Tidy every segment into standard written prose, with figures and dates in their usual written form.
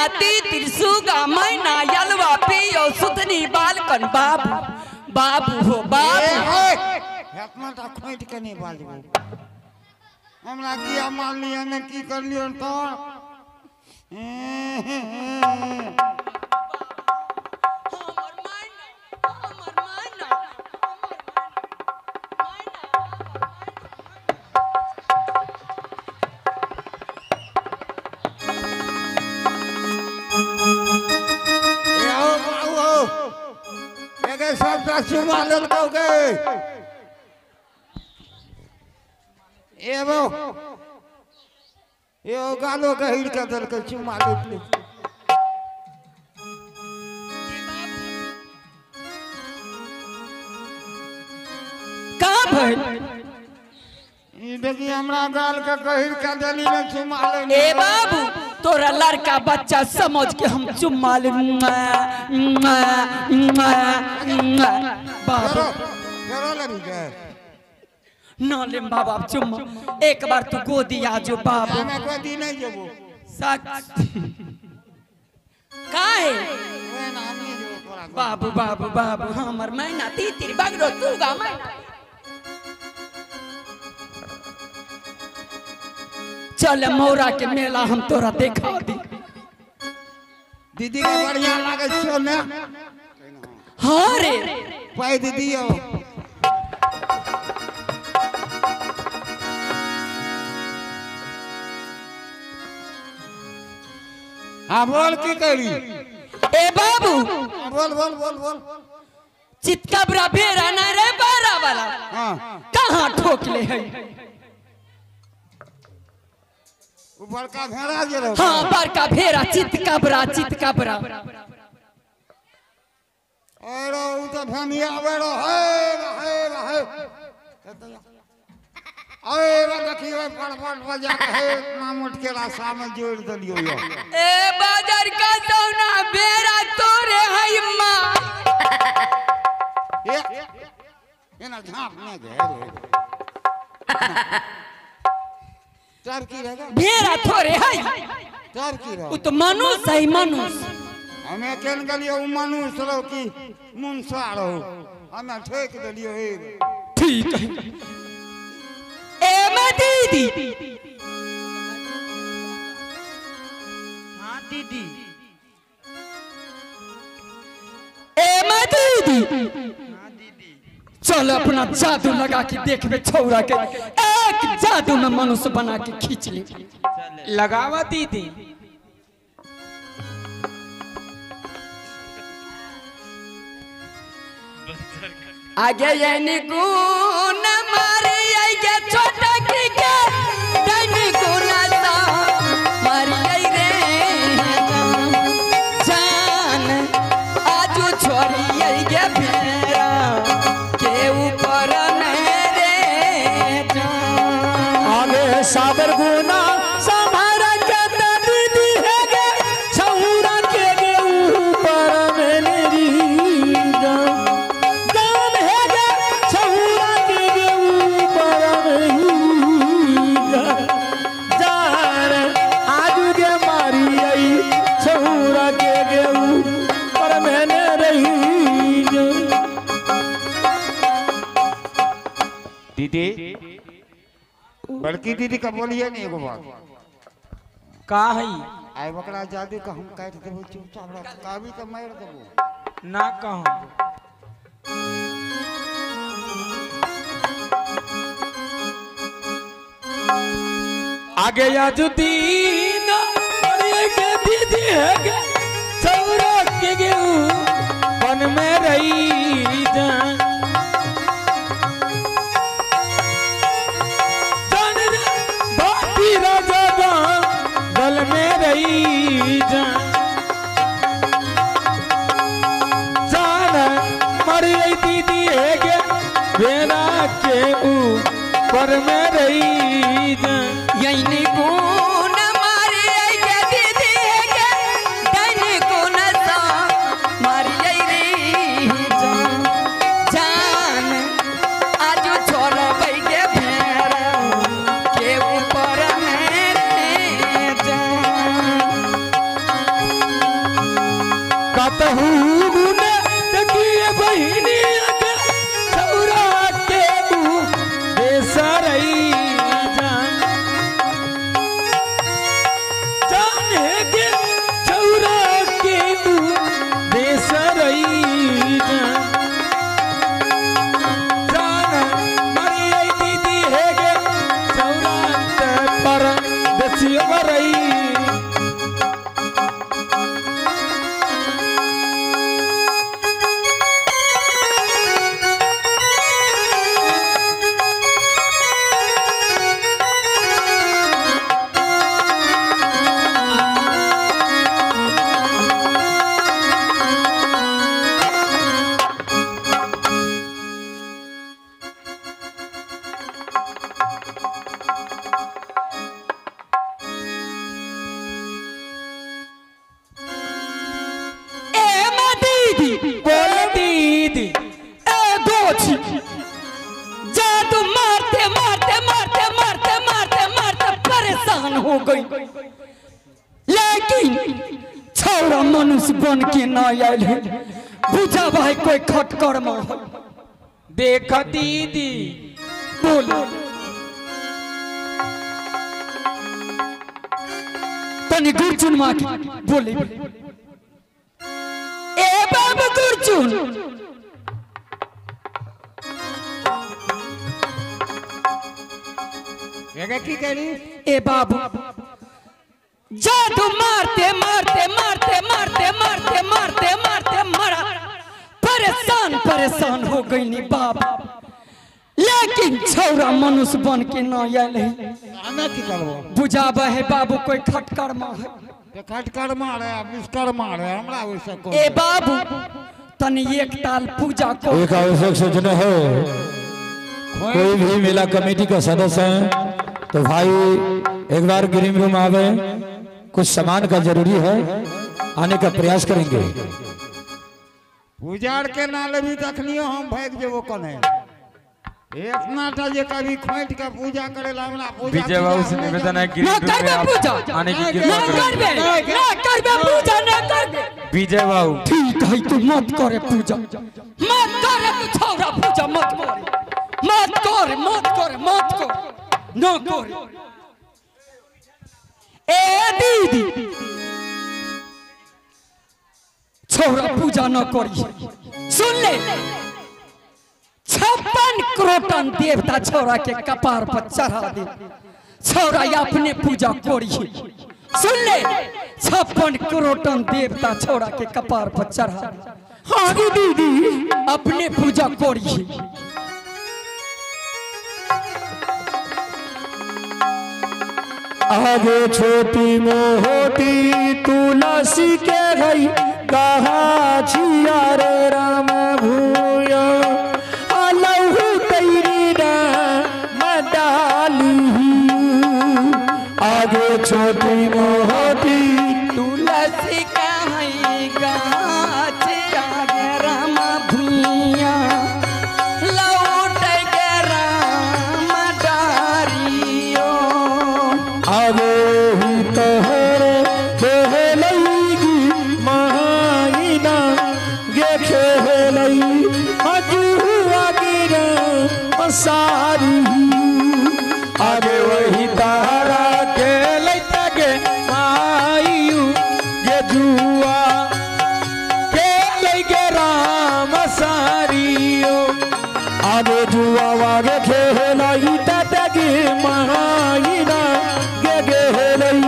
मैना तीतिर सुगा मैना यलवा पियो सुथनी बालकन बाबू बाबू हो बाबू। इतना टा खोट के नहीं बाजबो। हमरा किया मारलियै ने की करलियै तो सबटा चुमा लेलकौ गे। एगो एगो गालो गहीर के देलकै चुमा लेलकै। का भइल? ई देखी हमरा गाल के गहीर के देली ने चुमा ले। ए बाबू तोरा लड़का बच्चा समझ के हम चुम्मा ले। बाबू ना ले बाबा चुम्मा एक बार तू गोदी आ जो बाबू। मैं गोदी नहीं जेबो। सच काहे? बाबू बाबू बाबू हमर मैना तीतिर बगरो तू गा मैना। चल मौरा के मेला हम तोरा देखा दी। दीदी के बढ़िया लागे छो ने? हाँ रे पाई दीदी हो। हाँ बोल की करी? ए बाबू बोल बोल बोल बोल। चितकबरा भेड़ा ना रे बारा वाला। हाँ कहाँ ठोक ले है? बड़का भेड़ा जे रहो। हाँ बड़का भेड़ा चितकबरा चितकबरा। अरे उ तो भेनिया आवे रो हे हे हे। अरे देखियो फटफट बजा के हे मामूट के रास्ता में जोड़ देलियो यो। ए बाजार का सोना भेड़ा तोरे है मां। ए एना झाप ने दे रे। तर की रहेगा? भेड़ा थोड़े है। तर की रहो? उ तो मनुष्य है मनुष्य। हमें केन गेलियो उ मनुष्य रहो कि मुनसा रहो। हमें ठेक देलियो हे। ठीक है। ए मैं दीदी। हाँ दीदी। ए मैं दीदी। हाँ दीदी। चल अपना जादू लगा के देखबे छौरा के एक जादू में मनुष्य बना के खींच ले। लगावा दीदी। आगे यानी गुण मारी आगे छोटा की के तनी गुण सा मारी आई रे जान आजू छोरी आई गे भेड़ा के ऊपर मेरे जान। आगे साबर गुना संभारा के दीदी है गे छौरा के गे ऊपर मेरी जान। जान है गे छौरा के गे ऊपर मेरी जान। आजू गे मारी आई छौरा के गे ऊपर मैंने रही जान। दीदी बड़की दीदी का बोलिए नहीं एगो बात। का है? आइ बकरा जादू का हम काट देबो चुपचाप रह काबी के मार देबो। ना कहूं। आगे याजुदीन अरे के दीदी है के छौरा के गे वन में रही जान। जान रे बापी राजा दल में रही जान। जान मर गई दीदी है के बेना के ऊपर में रही जान। यही गुण मारी आई गे दीदी है गे तनी गुण सा मारी आई रे जान। जान आजू छोड़बै गे भेड़ा के ऊपर मेरे जान। सतहु गुण तकिए बहिनी के छौरा के ऊ बेसरई जान जान के छौरा के ऊ बेसरई जान जान मरी दीदी हे गे छौरा ते पर देसियो मरई। जादू मारते मारते मारते मारते मारते मारते परेशान हो गई, लेकिन छौरा मनुष्य बन के ना आयल है। बुझा भाई कोई खटकर में देख दीदी बोल तनी गुरचुन माँ की बोले ए बाबू गुरचुन की करी? ए बाबू जादू मारते मारते मारते मारते मारते मारते मारते मारा परेशान परेशान हो गई नी बाप, लेकिन छौरा मनुष्य बन के ना आयल है। बुझाबा है बाबू कोई खटकर मार है, खटकर मार है, विस्कर मार है, हमरा वैसे को। ए बाबू तनी एक ताल पूजा को। एक आवश्यक सूचना है, कोई भी मेला कमेटी का सदस्य है तो भाई एक बार ग्रीन रूम आवे, कुछ सामान का जरूरी है, आने का प्रयास करेंगे। पुजार के ना लेबी तखनियो हम भाग जेबो कने। इतना टा जे कभी खोट के पूजा करेला हमरा पूजा। विजय बाबू से निवेदन है ग्रीन रूम में आप आने की कृपा करबे, ना करबे पूजा, ना करबे। विजय बाबू ठीक है, तू मत करे पूजा, मत करे तू छौरा पूजा मत करे, मत कर मत कर मत कर न कर। ए दीदी छौरा पूजा न करी, सुन ले 56 करोटन देवता छौरा के कपार पर चढ़ा दे, छौरा अपने पूजा करी। सुन ले 56 करोटन देवता छौरा के कपार पर चढ़ा दे। हाँ दीदी अपने पूजा करी। आगे छोटी मोटी तुलसी के गई कहा छिया रे राम भूया अलहु तैरी डाली। आगे छोटी मोटी तुलसी के गई गाछ आगे राम भूया लौट के राम डारियो। आगे ही तोहरे खेलैगी माइना गे खेलई अजुआ गिरा पसारी। आगे वही तारा खेलैत गे मायू गे जुआ खेलै गे राम सारियो। आगे जुआ वागे खेलई गे माइना गे गेलई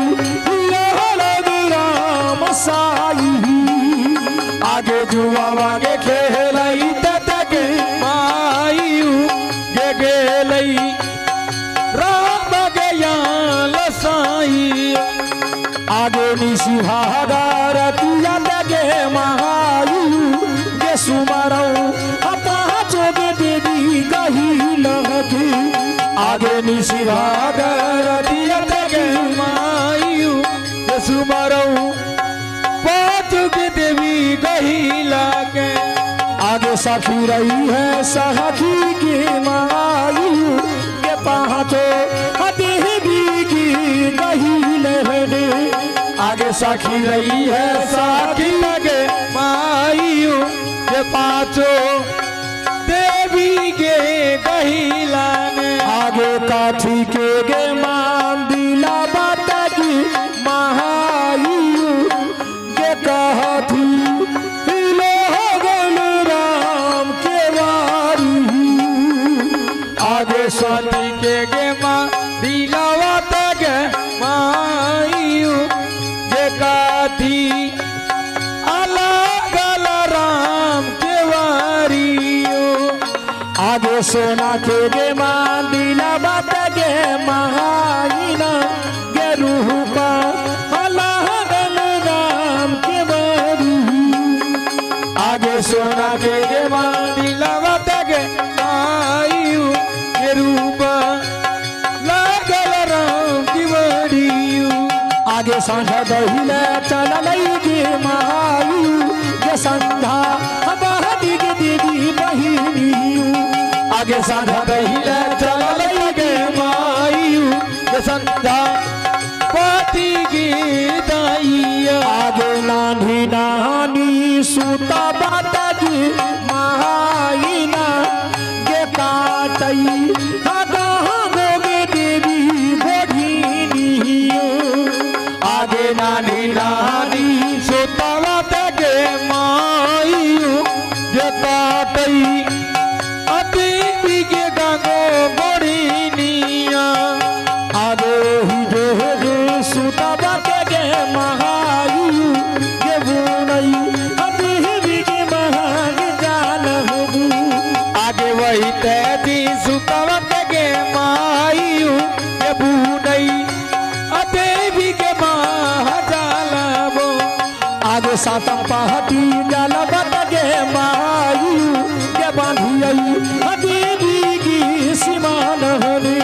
राम साई। आगे जुआ वागे खेलई गे मायू गे गेलई राम गयाल साई। आगे निशिहागार तुया गे मायू गे सुमरौ पाँचो गे देवी गही लगे। आगे निशिहागार तुया गे मायू गे सुमरौ पाँचो के देवी गही लगे। आगे सखी रही है सखी की मायू के पाँचो देवी की गही लगे। आगे सखी रही है साखी लगे मायू के पाँचों देवी के गहिलाने। आगे काठी के गे मान दिला बात की महायू के कहती लो राम के वारी। आगे सती के गे माँ दिलावा तक मायू के काठी अलग राम के वारियो। आगे सोना के गे मान दिलावा गे महाइना गे रूपा अलग राम के वारी। आगे सोना के गे मान दिलावा गे मायू के रूपा लागल राम की वारियो। आगे सांझा दहिले चलल गे मायू गे संधा बहदी गे दीदी बहिनी। आगे सांझा दहिले चलल गे मायू गे संधा पाती गे दाइया। आगे नानी नानी सूता बाता जी महाइना गे काटई गे देवी गोढ़िनी। आगे नानी नानी सूता बाता गे मायू गे काटई देवी गे गंगो गोढ़िनिया। आगे ही गे सूता बाता गे महायू गे बुनई देवी गे महाग जान होबू। आगे वही तेजी सूता बाता गे मायू गे बुनई देवी गे महाजालबो। आगे सातम पहती जाल बात गे मायू गे बांधियई देवी की सीमान होनी।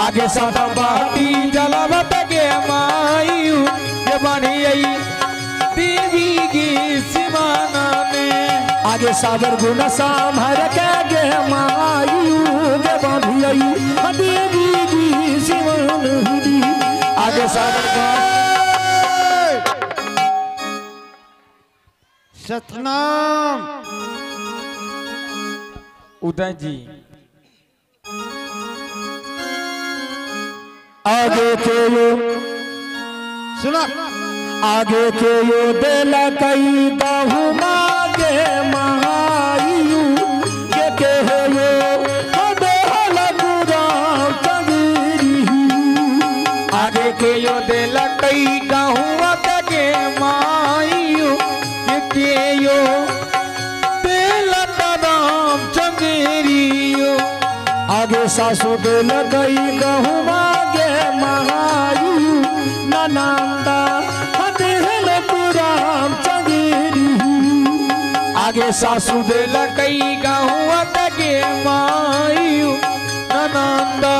आगे सातम पहती जाल बात गे मायू गे बांधियई देवी की सीमान ने। आगे साबर गुण सांभर के गे मायू गे बांधियई देवी की सीमान होनी। आगे साबर सतनाम। उदय जी आगे के यो सुना आगे के यो दिल कई गहू मागे महायू के के यो राम चंगेरी। आगे के यो दिल कई गहू के मायू के यो दिल राम चंगेरियो। आगे सासू दिल कई गहू मागे महायू ननंदा दिल राम चंगेरी। आगे सासू दिल कई गहू के मायू ननंदा।